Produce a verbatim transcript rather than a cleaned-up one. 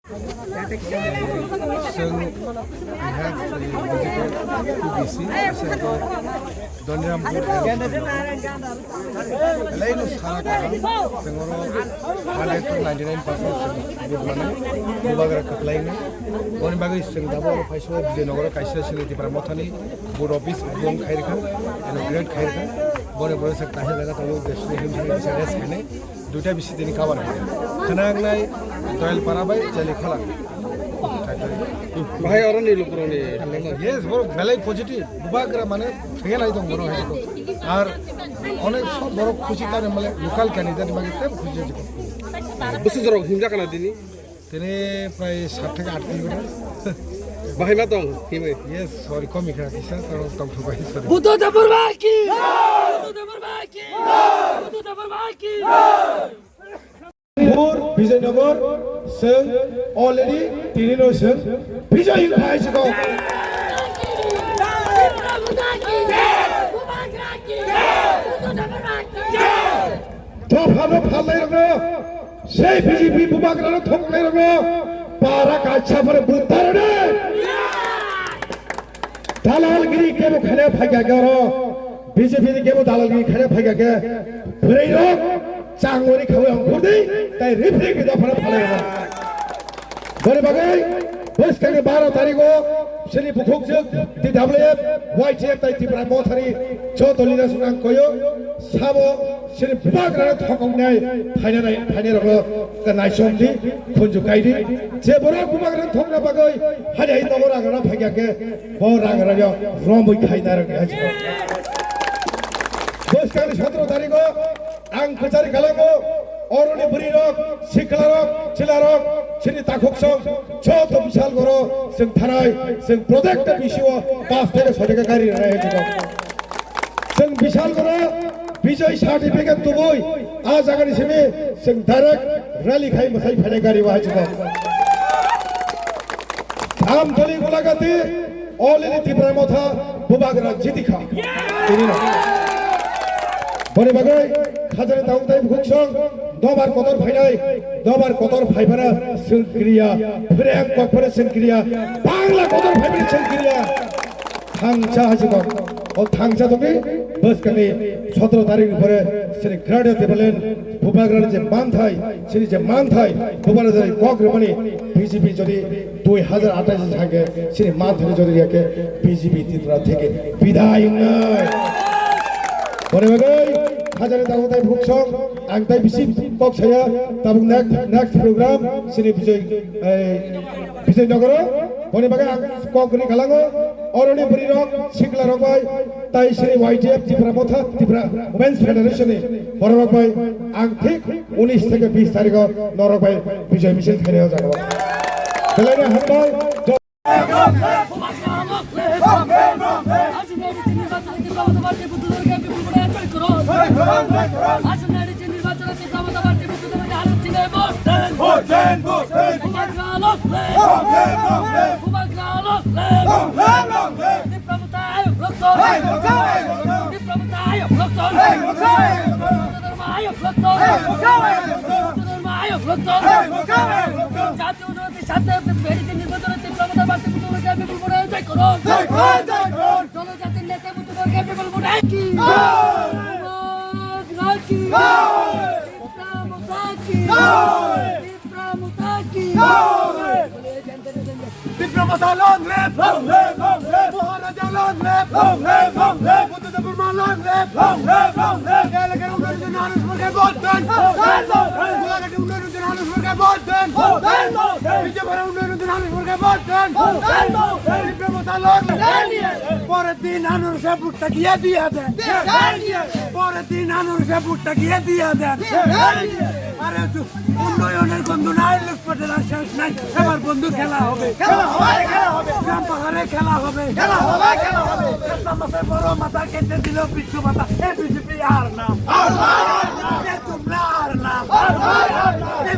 Chwng, we have, uh, visited two B C, Doniram Road, Laino Sara Kaham, chwng oro hundred to ninety-nine percent chwng vote mano, Bubagra kwplaino. Boni bagwi chwng dabo oro phaisa Vijaynagar kaisa chini Tipra Mothani board office opening khairikha, inaugurate khairikha. Boni borok chwng kaisa jaga tongo, destination rest khainai. Duita bisi tini cover hai. Khana angnai Doyal Para bai Jali Khola. Bahai oro ni lukuroni. Yes, bro, belai positive. Bubagra mane thengya nai tong bro hai ko. Ar onek sob bro khushi tare male local candidate mage tem khushi jiko. Busu jorok himja kana dini. Tene prai sat theke aat kilometer. Bahai ma tong himai. Yes, sorry, komi kha kisa tong tong thubai sorry. Buddha Debor Baki! Buddha Debor Baki! Buddha Debor Baki! Pur Vijaynagar, chwng already tini no chwng Vijay khai chiko. Dopha no phalnai rokno, sei B J P Bubagra no thoknai rokno, para kaisa pore buddha rode. Dalalgiri kebo khaina phaikha khe oro, B J P ni kebo dalalgiri khaina phaikha khe, bwrwi rok changmani khawi ongkhor di, tai rifrik ni dophano phalai rok. Boni bagwi bwskangni baro tarigo chini bukhukjwk T W F, Y T F tai Tipra Mothani joto leaders rok ang koyo sabo chini Bubagrano thokoknai phainai, phainai rokno naisomdi, khunju kaidi. Je borok Bubagrano thokna bagwi hani hai nogo rang rwna phaikha khe, bo rang rwyo romwi khaina rwkha. Bwskangni sotro tarigo ang kwchari khalango, oroni bwrwi rok, sikla rok, chila rok, chini takhuk song, joto bishal goro, chwng thanai, chwng project bisio pas theke soi theke gari rwnai hai jwk. Chwng bishal goro, Bijay certificate tubui, a jagani simi, chwng direct rally khai mwsai phainai gari o hai jwk. Thamthali Golagati, already Tipra Motha Bubagra jitikha. Tini no. Boni bagwi khajani taung tai bukhuk song dobar kotor phainai, dobar kotor phaibara chwng kriya, phreng kokphre chwng kriya, bangla kotor phaibara chwng kriya. Thangsa hachikok, o thangsa tongni bwskangni sotro tarikni pore chini Greater Tipraland Bubagrani je manthai, chini je manthai, Bubagrani kok rwmani B J P jodi dui hazar athais thangkhe chini manthai jodi riyakhe B J P Tripura theke bidai wngnai. Boni bagwi hajani tabuk tai buksong ang tai bisi kok saya tabuk next, next program chini Bijay, eh, Bijay Nogoro. Boni bagwi ang kok ri khalango, oroni bwrwi rok, sikla rok bai, tai sini Y T F Tipra Motha, Tipra Women's Federation ni borok rok bai ang thik unis theke bis tarikh o norok bai Bijay Misil khainai o jaga o. Belai no hambai. জনজাতির নেতা মুক্তবর্গের বিপুল ভোটে কি? জয়! জয়! জয়! জয়! জয়! জয়! Tipra Motha long live! Long live, long live! Maharaja long live! Long live, long live! Buddha Debbarma long live! Long live, long live! এই এলাকার উন্নয়নের জন্য আনুষ মুর্গে ভোট দেন! ভোট দেন, ভোট দেন! গোলাঘাটের উন্নয়নের জন্য আনুষ মুর্গে ভোট দেন! ভোট দেন, ভোট দেন! বিজয়পুরের উন্নয়নের জন্য আনুষ মুর্গে ভোট দেন! ভোট দেন, ভোট দেন! Tipra Motha long live! পরের দিন আনুষে ভোটটা গিয়ে দিয়ে দেন! পরের দিন আনুষে ভোটটা গিয়ে দিয়ে দেন! আরে উন্নয়নের গন্ধ নাই, লুটপাটের আর শেষ নাই। এবার বন্ধু খেলা হবে, খেলা হবে, খেলা হবে। গ্রাম পাহাড়ে খেলা হবে, খেলা হবে, খেলা হবে। একটা মাথায় বড় মাথা কেটে দিল বিচ্ছু মাথা। এই বিজেপি আর না, আর না, আর না। এই তোমরা আর না, আর না, আর না। এই